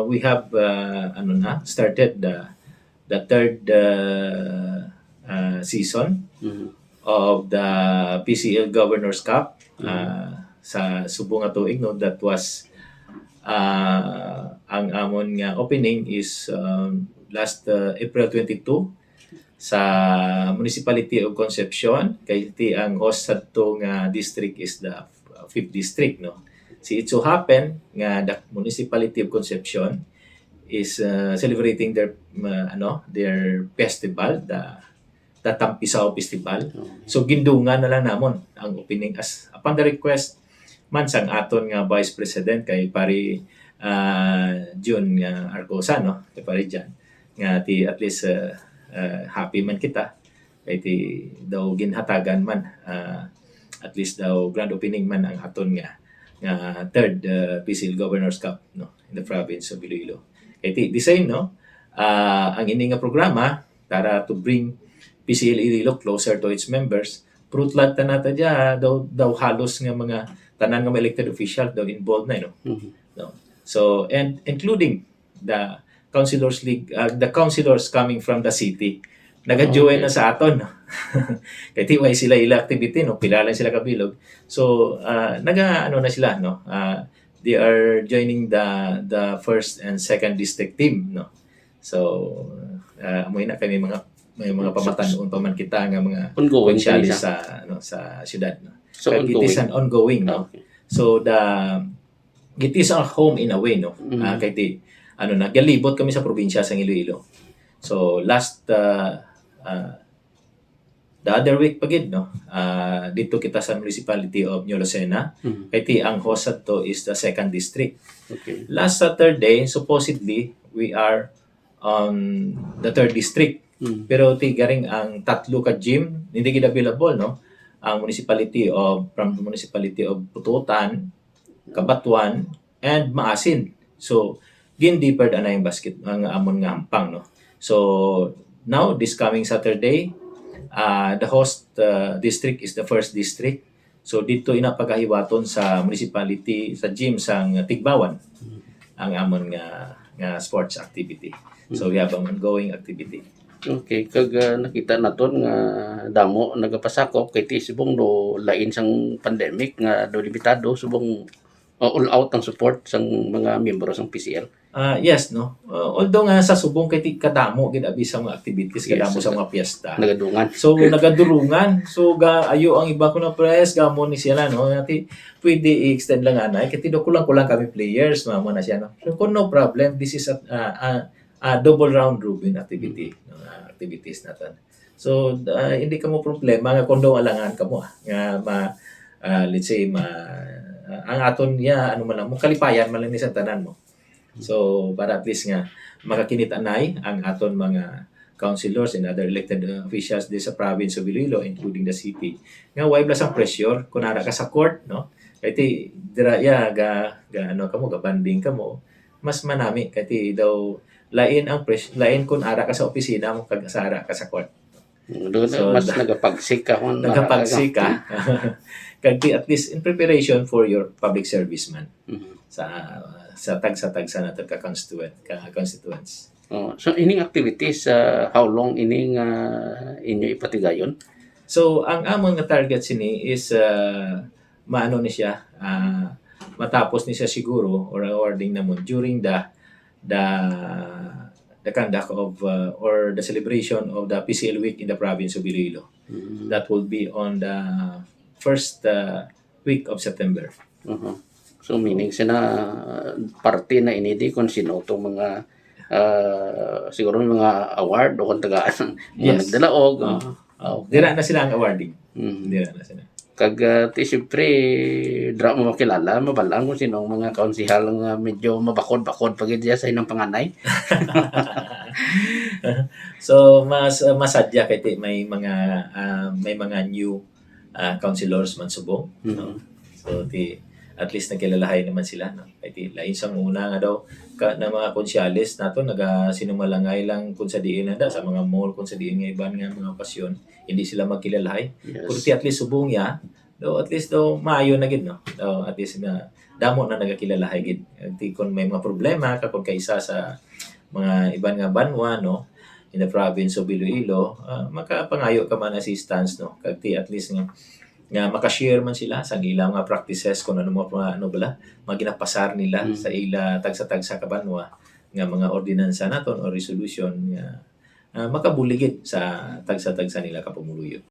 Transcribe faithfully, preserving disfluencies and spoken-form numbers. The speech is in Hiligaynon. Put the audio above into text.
We have, uh, ano na, started the, the third, uh, uh, season Mhm. of the P C L Governor's Cup, Mhm. uh, sa subong nga tuig, no, that was, uh, ang amon nga opening is, um, last, uh, April twenty-two sa Municipality of Concepcion, kay ti ang host sadto nga district is the, uh, fifth district, no. Si it so happen nga the Municipality of Concepcion is, uh, celebrating their, uh, ano, their festival, the, the Tampisaw Festival. Okay. So, gindungan na lang namon ang opening as upon the request man sang aton nga Vice President kay Pari, uh, Jun nga Arcosa, no? Kay Pari Jan, nga ti at least, uh, uh, happy man kita kay ti daw ginhatagan man, uh, at least daw grand opening man ang aton nga, nga third, uh, P C L Governor's Cup, no, in the province of Iloilo. Kay ti, the same, no? Uh, ang ini nga programa para to bring P C L Iloilo closer to its members, prutlad ta nata dya, daw, daw halos nga mga tanan nga mga elected official daw involved na, no? Mhm. No? So, and including the Councilors League, uh, the councilors coming from the city, nag-join Okay. na sa aton. Kay ti way sila ila activity, no? Pila lang sila kabilog. So, uh, naga, ano na sila, no? Uh, they are joining the, the first and second district team, no? So, uh, amo na kay may mga, may mga pamatan-on pa man kita nga mga Ongoing konsyalis siya. sa, ano, sa syudad, no? So, Kag it is ongoing. an ongoing, no? Okay. So, the, it is our home in a way, no? Mm. Ah, kay ti, ano, nagalibot kami sa probinsya sa Iloilo. So, last, uh, uh, the other week pa gid, no? Ah, dito kita sa Municipality of New Lucena. Mm. Kay ti, ang host to is the second district. Okay. Last Saturday, supposedly, we are on the third district. Mm. Pero ti garing ang tatlo ka gym, hindi gid available, no? Ang municipality of, from the municipality of Pututan, Cabatuan, and Maasin. So, gin-deferred anay ang basket, ang amon nga hampang, no? So, now, this coming Saturday, uh, the host, uh, district is the first district. So, dito ina pagahiwaton sa municipality, sa gym sang Tigbawan, ang amon nga, nga sports activity. So, we have an ongoing activity. Okay, kag, ah, nakita naton nga damo nagapasakop kay ti subong no lain sang pandemic nga do limitado subong, ah, all out ang support sang mga miyembro sang P C L. Ah, yes, no. Ah, although nga sa subong kay ti kadamo gid abi sa mga activities, Yes, kadamo sa sir. mga piyesta. Nagadungan. So, nagadurungan. So, ga-, ayo ang iba ko na press, gamo ni sila, no? Nga ti, pwede i-extend lang anay. Kay ti do kulang-kulang kami players, mama na siya, no? So, kung no problem, this is a, ah, ah, ah, double round robin activity, no? Ah, activities naton. So, ah, hindi kamo problema nga kung daw alangan kamo, ah, nga ma-, ah, let's say, ma-, ah, ang aton niya, ano man lang, mo kalipayan man lang ni sa tanan mo. So, para at least nga makakinit anay ang aton mga councilors and other elected, uh, officials di sa province of Iloilo, including the city, nga way bala sang pressure kung ara ka sa court, no? Kay ti, dira, ya, ga, ga, ano kamo, ga banding kamo, mas manami, kay ti daw, lain ang pres-, lain kung ara ka sa opisina mo, kag sa ara ka sa court. Mm, doon So, mas da-, nagapagsik ka kung nagapagsik ka. Kag di, at least in preparation for your public service man Mhm. sa, sa tagsa-tagsa nato ka constituent, ka constituents. Oh, so ining activities, ah, how long ining, ah, inyo ipatigayon? So, ang amon nga target sini is, ah, maano ni siya, ah, matapos ni siya siguro or awarding namon during the, the, the conduct of, uh, or the celebration of the P C L Week in the province of Iloilo. Mm. That will be on the first, uh, week of September. Uh-huh. So, meaning sina parte na ini di kung sino tong mga, ah, siguro may mga award o kung tagaan mga Yes. nagdalaog. Oo. Ah, okay. Dira na sila ang awarding. Mm. Dira na sila. Kag, ah, ti, siyempre, dira mo makilala, mabalaan kung sino ang mga konsehal nga medyo mabakod-bakod pa gid siya sa ilang panganay. So, mas, ah, masadya kay ti may mga, ah, may mga new, ah, councilors man subong, no? Mhm. So, ti, at least nagkilalahay naman sila, no? Kay ti, lain sang una nga daw, ka, na mga konsyales nato, naga-, sinumalangay lang kung sa diin na da, sa mga mall, kung sa diin nga iban nga mga okasyon, hindi sila magkilalahay. Yes. Pero ti, at least subong niya, daw, at least daw, maayo na gid, no? Daw, at least na, damo na nagakilalahay gid. Ti kon may mga problema ka, kon kaisa sa mga iban nga banwa, no, in the province of Iloilo, ah, makapangayo ka man assistance, no, kag ti at least nga, nga maka-share man sila sa ilang mga practices, kung ano mo pa, ano bala, mga ginapasar nila Mm. sa ila tagsa-tagsa ka banwa nga mga ordinansa naton o resolution nga, ah, makabuligid sa tagsa-tagsa nila ka pumuluyo.